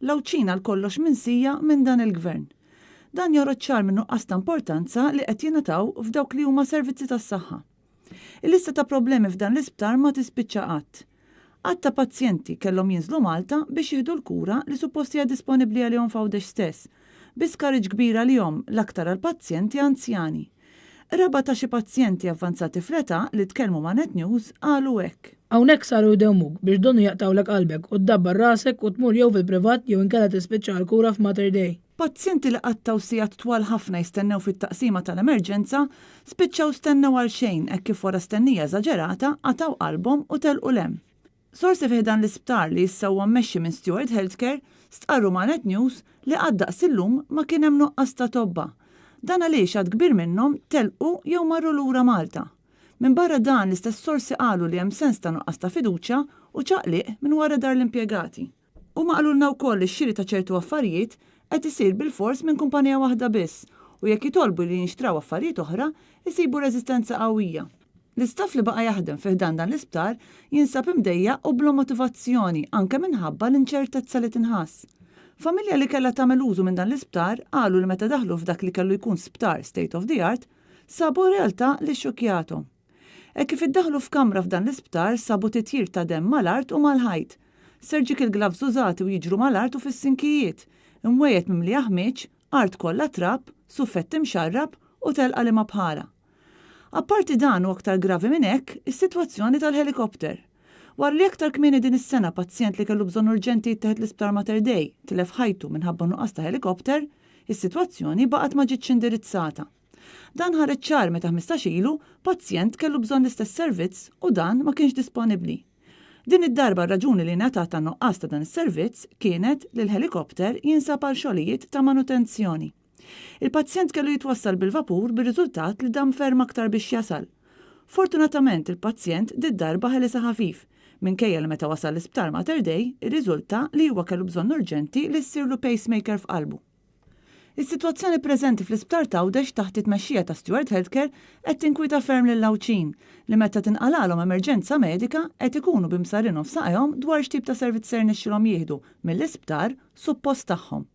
L-Għawdxin għal kollox minsija minn dan il-Gvern. Dan joħroġ ċar min-nuqqas ta' importanza li qed jingħataw f'dawk li huma servizzi tas-saħħa. Il-lista ta' problemi f'dan l-isptar ma tispiċċa qatt. Għadd ta' pazjenti kellhom jinżlu Malta biex jieħdu l-kura li suppost hija disponibbli għalihom f'Għawdex stess, bi skariġġ kbir għalihom, l-aktar għal pazjenti anzjani. Qraba ta' xi pazjenti avvanzati fl-età li tkellmu ma' Net News qalu hekk. Hawnhekk saru jdewmuk biex donnu jaqtgħulek qalbek u ddabbar rasek u tmur jew fil-privat jew inkella tispiċċa għall-kura f'Mater Dei. Pazjenti li qattgħu sigħat twal ħafna jistennew fit-taqsima tal-emerġenza spiċċaw stennew għalxejn hekk kif wara stennija eżaġerata qatgħu qalbhom u telqu 'l hemm. Sorsi fi ħdan l-isptar li issa huwa mmexxi minn Steward Healthcare stqarru ma' Net News li qatt daqs illum ma kien hemm nuqqas ta' tobba. Dan għaliex għadd kbir minnhom telqu jew marru lura Malta. Minbarra dan l-istess sorsi qalu li hemm sens ta' nuqqas ta' fiduċja u ċaqliq minn wara dar l-impjegati. Huma qalulna wkoll li x-xiri ta' ċertu affarijiet qed isir bilfors minn kumpanija waħda biss u jekk jitolbu li jinxtraw affarijiet oħra, isibu reżistenza qawwija. L-istaff li baqa' jaħdem fi ħdan dan l-isptar jinsab imdejjaq u bla motivazzjoni anke minħabba l-inċertezza li tinħass. Familja li kellha tagħmel użu minn dan l-isptar qalu li meta daħlu f'dak li kellu jkun sptar state of the art, sabu realtà li xxukkjathom. Hekk kif iddaħħlu f'kamra f'dan l-isptar sabu titjir ta' demm mal-art u mal-ħajt. Surgical gloves użati u jiġru mal-art u fis-sinkijiet, imwejjed mimlija ħmieġ, art kollha trab, suffett imxarrab u telqa li ma bħalha. Apparti dan u aktar gravi minn hekk, is-sitwazzjoni tal-ħelikopter. Wara li aktar kmieni din is-sena pazjent li kellu bżonn urġenti jittieħed l-Isptar Mater Dei tilef ħajtu minħabba nuqqas ta' ħelikopter, is-sitwazzjoni baqgħet ma ġietx indirizzata. Dan ħareġ ċar meta 15 ilu pazjent kellu bżonn l-istess servizz u dan ma kienx disponibbli. Din id-darba r-raġuni li ngħatat għan-nuqqas ta' dan is-servizz kienet li l-ħelikopter jinsab għal xogħlijiet ta' manutenzjoni. Il-pazjent kellu jitwassal bil-vapur bir-riżultat li dam ferm aktar biex jasal. Fortunatament il-pazjent did-darba ħelisha ħafif, minkejja li meta wasal l-Isptar Mater Dei irriżulta li huwa kellu bżonn urġenti li ssirlu pacemaker f'qalbu. Is-sitwazzjoni preżenti fl-Isptar t'Għawdex taħt it-tmexxija ta' Steward Healthcare qed tinkwieta ferm lill-Għawdxin li meta tinqalgħalhom emerġenza medika qed ikunu bi msarinhom f'saqajhom dwar x'tip ta' servizz se jirnexxilhom jieħdu mill-isptar suppost tagħhom.